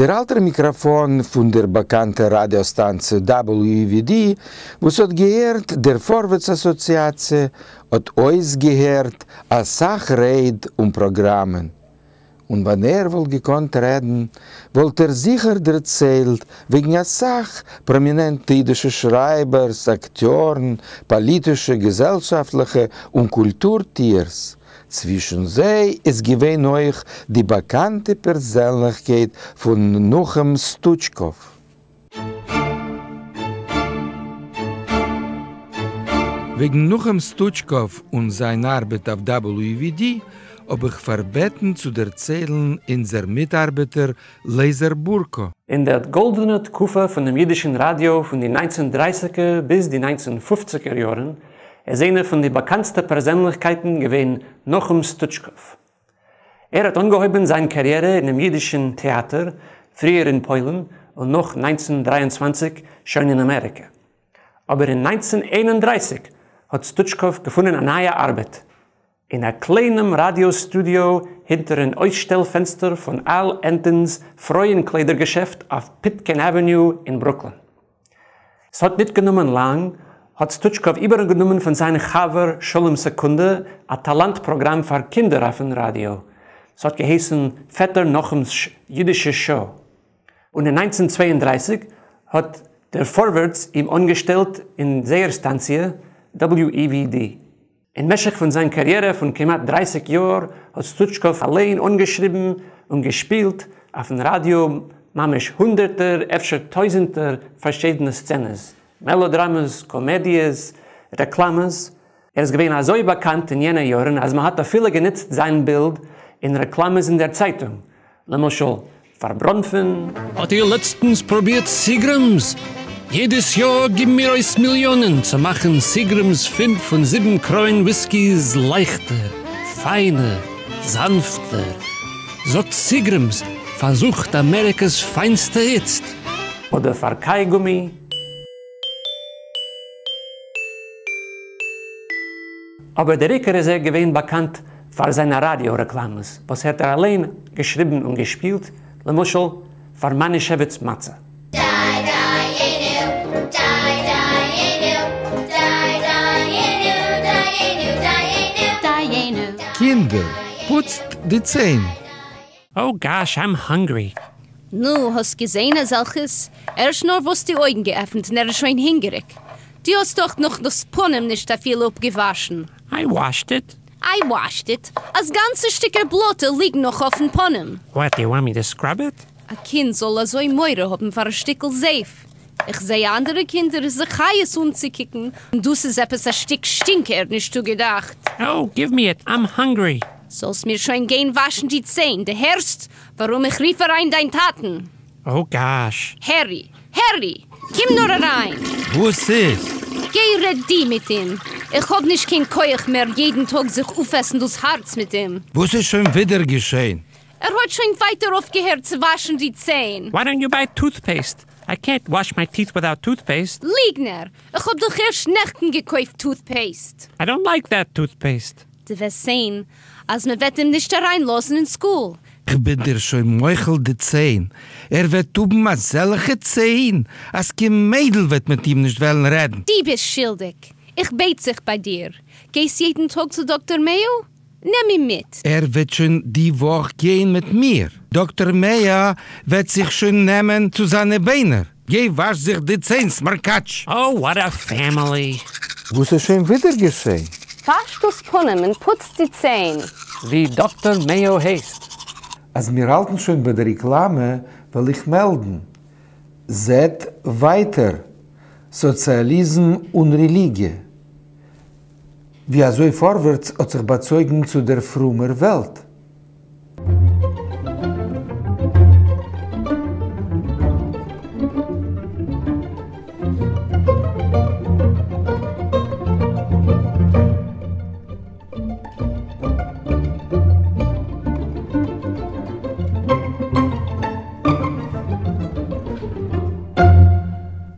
דער אַלטער מיקראָפֿאָן פֿון דער באַקאַנטער ראַדיאָסטאַנציע WEVD, וואָס האָט געהערט דער פֿאָרווערטס-אַסאָציאַציע, האָט אויסגעהערט אַ סך רייד און פּראָגראַמען. און ווען ער וואָלט געקאָנט רעדן, וואָלט ער זיכער דערציילט וועגן אַ סך פּראָמינענטע ייִדישע שרײַבערס, אַקטיאָרן, פּאָליטישע, געזעלשאַפֿטלעכע און קולטור-טוערס. צווישן זיי איז געווען אויך די באקאנטע פערזענליכקייט פון נחום סטוטשקאוו. וועגן נחום סטוטשקאוו און זיין ארבעט אויף WEVD האב איך פארבעטן צו דערציילן אונזער מיטארבעטער לייזער בורקא. אין דער גאָלדענער תקופה פֿון דעם ייִדישן ראַדיאָ פֿון די נײַנצן דרײַסיקער ביז די נײַנצן פֿופֿציקער יאָרן איז איינער פֿון די באַקאַנטסטע פּערזענלעכקייטן געווען נחום סטוטשקאָוו. ער האָט אָנגעהויבן זײַן קאַריערע אינעם ייִדישן טעאַטער, פֿריִער אין פּוילן און נאָך 1923 שוין אין אַמעריקע. אָבער אין 1931 האָט סטוטשקאָוו געפֿונען אַ נײַע אַרבעט, אין א קליינעם ראדיא סטודיאו הינטערן אויסשטעל פענסטער פון אל ענטאן'ס פרויען קליידער געשעפט אויף פיטקעין עוועניו אין ברוקלין. ס'האט ניט גענומען לאנג האט סטוטשקאוו איבערגענומען פון זיין חבר שלום סעקונדע א טאלאנט פראגראם פאר קינדער אויפן ראדיא. ס'האט געהייסן פעטער נחום'ס אידישע שעה. און אין 1932 האט דער פארווערטס אים אנגעשטעלט אין זייער סטאנציע WEVD. אין משך פון זיין קאריערע פון כמעט דרייסיג יאר האט סטוטשקאוו אליין אנגעשריבן און געשפילט אויפן ראדיא ממש הונדערטער אפשר טויזענטער פארשידענע סצענעס, מעלאדראמעס, קאמעדיעס, רעקלאמעס. ער איז געווען אזוי באקאנט אין יענע יארן אז מ'האט אפילו גענוצט זיין בילד אין רעקלאמעס אין דער צייטונג, למשל פאר בראנפן. האט איר לעצטנס פרובירט סיגרעמס? יעדעס יאר גיבן מיר אויס מיליאנען צו מאכן סיגרעמס פֿינף און זיבן קרוין וויסקיס לייכטער, פיינער, זאנפטער. זאגט סיגרעמס, פארזוכט אמעריקע'ס פיינסטע איצט. אדער פאר קייגומי. אבער דער עיקר איז ער געווען באקאנט פאר זיינע ראדיא רעקלאמעס וואס האט ער אליין געשריבן און געשפילט, למשל פאר מאנישעוויץ מצה. קינדער, פוצט די ציין! Oh gosh, I'm hungry. נו, האסט געזעהן אזעלכעס? ערשט נארוואס די אויגן געעפנט און ער איז שוין הונגעריג. דו האסט דאך נאך דאס פנים נישט אפילו אפגעוואשן. I washed it. I washed it? אז גאנצע שטיקער בלאטע ליגן נאך אויפן פנים. What, do you want me to scrub it? א קינד זאל אזוי מורא האבן פאר א שטיקל זייף? איך זעה אנדערע קינדער איז א חיות אנצוקוקן, און דאס איז עפעס א שטיק שטינקער, נישטא געדאכט. Oh, give me it, I'm hungry. זאלסט מיר שוין גיין וואשן די ציין, דו הערסט? ווארום איך רוף אריין דיין טאטן. Oh gosh. הערי! הערי! קום נאר אריין! וואס איז? גיי רעד דו מיט אים! איך האב נישט קיין כח מער יעדן טאג זיך אויפעסן דאס הארץ מיט אים. וואס איז שוין ווידער געשען? ער האט שוין ווייטער אויפגעהערט צו וואשן די ציין. Why don't you buy toothpaste? I can't wash my teeth without toothpaste. ליגנער! איך האב דאך ערשט נעכטן געקויפט toothpaste. I don't like that toothpaste. דו וועסט זען אז מען וועט אים נישט אריין לאזן אין סקול. כ'בין דיר שוין מוחל די ציין. ער וועט האבן אזעלכע ציין אז קיין מיידל וועט מיט אים נישט וועלן רעדן. דו ביסט שולדיג. איך בעט זיך ביי דיר. גייסט יעדן טאג צו דאקטער מעיאו? נעם אים מיט. ער וועט שוין די וואך גיין מיט מיר. דאקטער מעיא וועט זיך שוין נעמען צו זיינע ביינער. גיי וואש זיך די ציין, סמארקאטש! Oh what a family! וואס איז שוין ווידער געשען? וואש דאס פנים און פוץ די ציין. ווי דאקטער מעיאו הייסט. אז מיר האלטן שוין ביי די רעקלאמע וועל איך מעלדן. זעט ווייטער, סאציאליזם און רעליגיע. ווי אזוי פארווערטס האט זיך באצויגן צו דער פרומער וועלט.